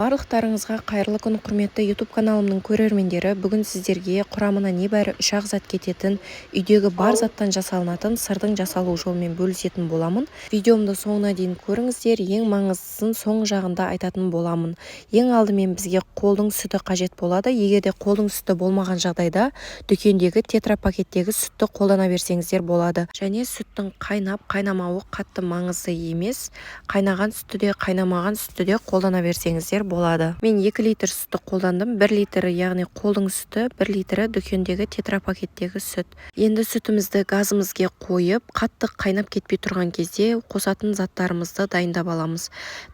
Барлықтарыңызға қайырлы күн, құрметті YouTube каналымның көрермендері! Бүгін сіздерге құрамына небәрі үш-ақ зат кететін, үйдегі бар заттан жасалынатын сырдың жасалу жолымен бөлісетін боламын. Видеомды соңына дейін көріңіздер, ең маңыздысын соң жағында айтатын боламын. Ең алдымен бізге қолдың сүті қажет болады. Егер де қолдың сүті болмаған жағдайда, дүкендегі тетра пакеттегі сүтті қолдана берсеңіздер болады. Және сүттің қайнап қайнамауы қатты маңызды емес, қайнаған сүтті де, қайнамаған сүтті де қолдана берсеңіздер болады. Мен 2 литр сүтті қолдандым: 1 литрі, яғни қолдың сүті, 1 литрі дүкендегі тетра пакеттегі сүт. Енді сүтімізді газымызге қойып, қатты қайнап кетпей тұрған кезде қосатын заттарымызды дайындап аламыз.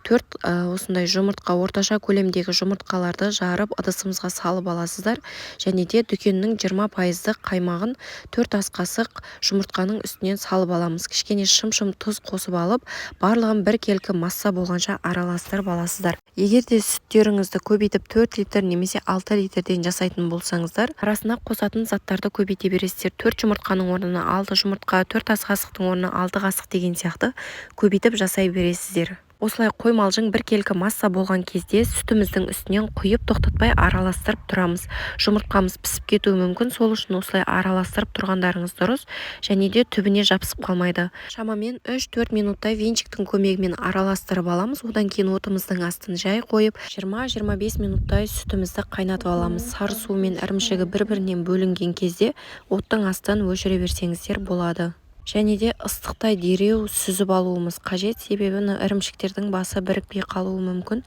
Төрт осындай жұмыртқа, орташа көлемдегі жұмыртқаларды жарып, ыдысымызға салып аласыздар. Және де дүкеннің 20 пайыздық қаймағын 4 ас қасық жұмыртқаның үстінен салып аламыз. Кішкене шым-шым тұз қосып алып, барлығын біркелкі масса болғанша араластырып аласыздар. Егер де сүттеріңізді көбейтіп, 4 литр немесе 6 литрден жасайтын болсаңыздар, арасына қосатын заттарды көбейте бересіздер. Төрт жұмыртқаның орнына алты жұмыртқа, 4 ас қасықтың орнына 6 қасық деген сияқты көбейтіп жасай бересіздер. Осылай қоймалжың біркелкі масса болған кезде сүтіміздің үстінен құйып, тоқтатпай араластырып тұрамыз. Жұмыртқамыз пісіп кетуі мүмкін, сол үшін осылай араластырып тұрғандарыңыз дұрыс және де түбіне жабысып қалмайды. Шамамен 3-4 минуттай венчиктің көмегімен араластырып аламыз. Одан кейін отымыздың астын жай қойып, 20-25 минуттай сүтімізді қайнатып аламыз. Сары суы мен ірімшігі бір-бірінен бөлінген кезде оттың астын өшіре берсеңіздер болады. Және де ыстықтай дереу сүзіп алуымыз қажет, себебі ірімшіктердің басы бірікпей қалуы мүмкін.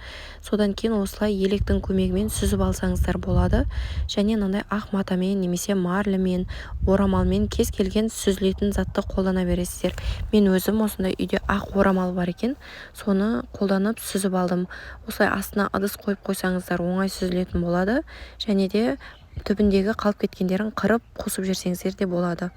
Содан кейін осылай електің көмегімен сүзіп алсаңыздар болады. Және мынандай ақ матамен немесе марлемен, орамалмен, кез келген сүзілетін затты қолдана бересіздер. Мен өзім осындай үйде ақ орамал бар екен, соны қолданып сүзіп алдым. Осылай астына ыдыс қойып қойсаңыздар, оңай сүзілетін болады. Және де түбіндегі қалып кеткендерін қырып қосып жіберсеңіздер де болады.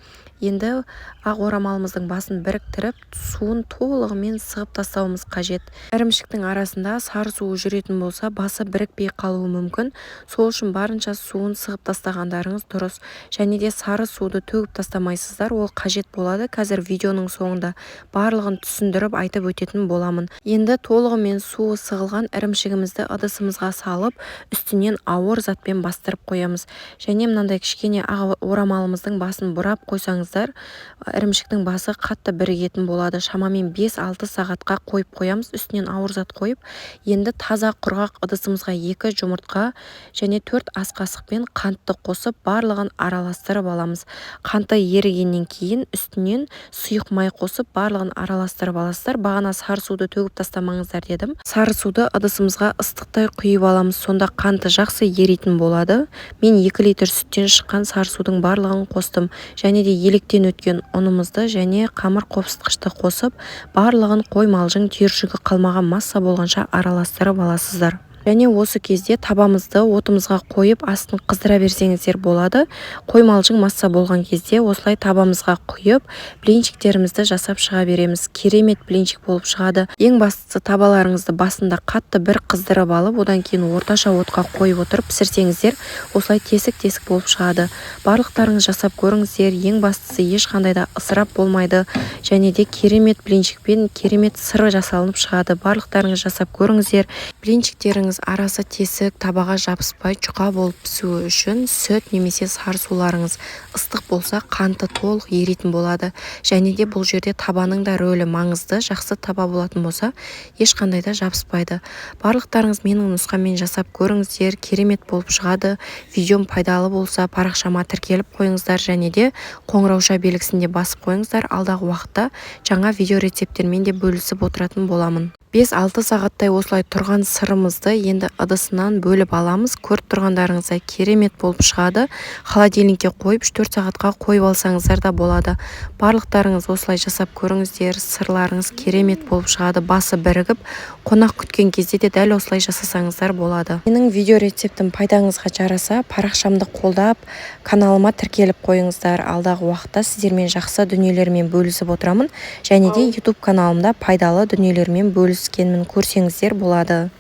Енді ақ орамалымыздың басын біріктіріп, суын толығымен сығып тастауымыз қажет. Ірімшіктің арасында сары суы жүретін болса, басы бірікпей қалуы мүмкін. Сол үшін барынша суын сығып тастағандарыңыз дұрыс. Және де сары суды төгіп тастамайсыздар, ол қажет болады. Қазір видеоның соңында барлығын түсіндіріп айтып өтетін боламын. Енді толығымен суы сығылған ірімшігімізді ыдысымызға салып, үстінен ауыр затпен бастырып қоямыз. Және мынандай кішкене ақ орамалымыздың басын бұрап қойсаңыздар, ірімшіктің басы қатты бірігетін болады. Шамамен 5-6 сағатқа қойып қоямыз, үстінен ауыр зат қойып. Енді таза құрғақ ыдысымызға екі жұмыртқа және 4 ас қасықпен қантты қосып, барлығын араластырып аламыз. Қанты ерігеннен кейін үстінен сұйық май қосып, барлығын араластырып аласыздар. Бағана сары суды төгіп тастамаңыздар дедім. Сары суды ыдысымызға ыстықтай құйып аламыз, сонда қанты жақсы еритін болады. Мен 2 литр сүттен шыққан сары судың барлығын қостым. Және де електен өткен ұнымызды және қамыр қопсытқышты қосып, барлығын қоймалжың, түйіршігі қалмаған масса болғанша араластырып аласыздар. Және осы кезде табамызды отымызға қойып, астын қыздыра берсеңіздер болады. Қоймалжың масса болған кезде осылай табамызға құйып, блинчиктерімізді жасап шыға береміз. Керемет блинчик болып шығады. Ең бастысы, табаларыңызды басында қатты бір қыздырып алып, одан кейін орташа отқа қойып отырып пісірсеңіздер, осылай тесік тесік болып шығады. Барлықтарыңыз жасап көріңіздер. Ең бастысы, ешқандай да ысырап болмайды және де керемет блинчик пен керемет сыр жасалынып шығады. Барлықтарыңыз жасап көріңіздер. Блинчиктеріңіз арасы тесік, табаға жабыспай, жұқа болып пісуі үшін сүт немесе сары суларыңыз ыстық болса, қанты толық еритін болады. Және де бұл жерде табаның да рөлі маңызды. Жақсы таба болатын болса, ешқандай да жабыспайды. Барлықтарыңыз менің нұсқаммен жасап көріңіздер, керемет болып шығады. Видеом пайдалы болса, парақшама тіркеліп қойыңыздар және де қоңырауша белгісін де басып қойыңыздар. Алдағы уақытта жаңа видео рецепттермен де бөлісіп отыратын боламын. 5-6 сағаттай осылай тұрған сырымызды енді ыдысынан бөліп аламыз. Көріп тұрғандарыңыздай, керемет болып шығады. Холодильникке қойып, 3-4 сағатқа қойып алсаңыздар да болады. Барлықтарыңыз осылай жасап көріңіздер, сырларыңыз керемет болып шығады, басы бірігіп. Қонақ күткен кезде де дәл осылай жасасаңыздар болады. Менің видео рецептім пайдаңызға жараса, парақшамды қолдап, каналыма тіркеліп қойыңыздар. Алдағы уақытта сіздермен жақсы дүниелермен бөлісіп отырамын және де YouTube каналымда пайдалы дүниелермен бөліскенмін, көрсеңіздер болады.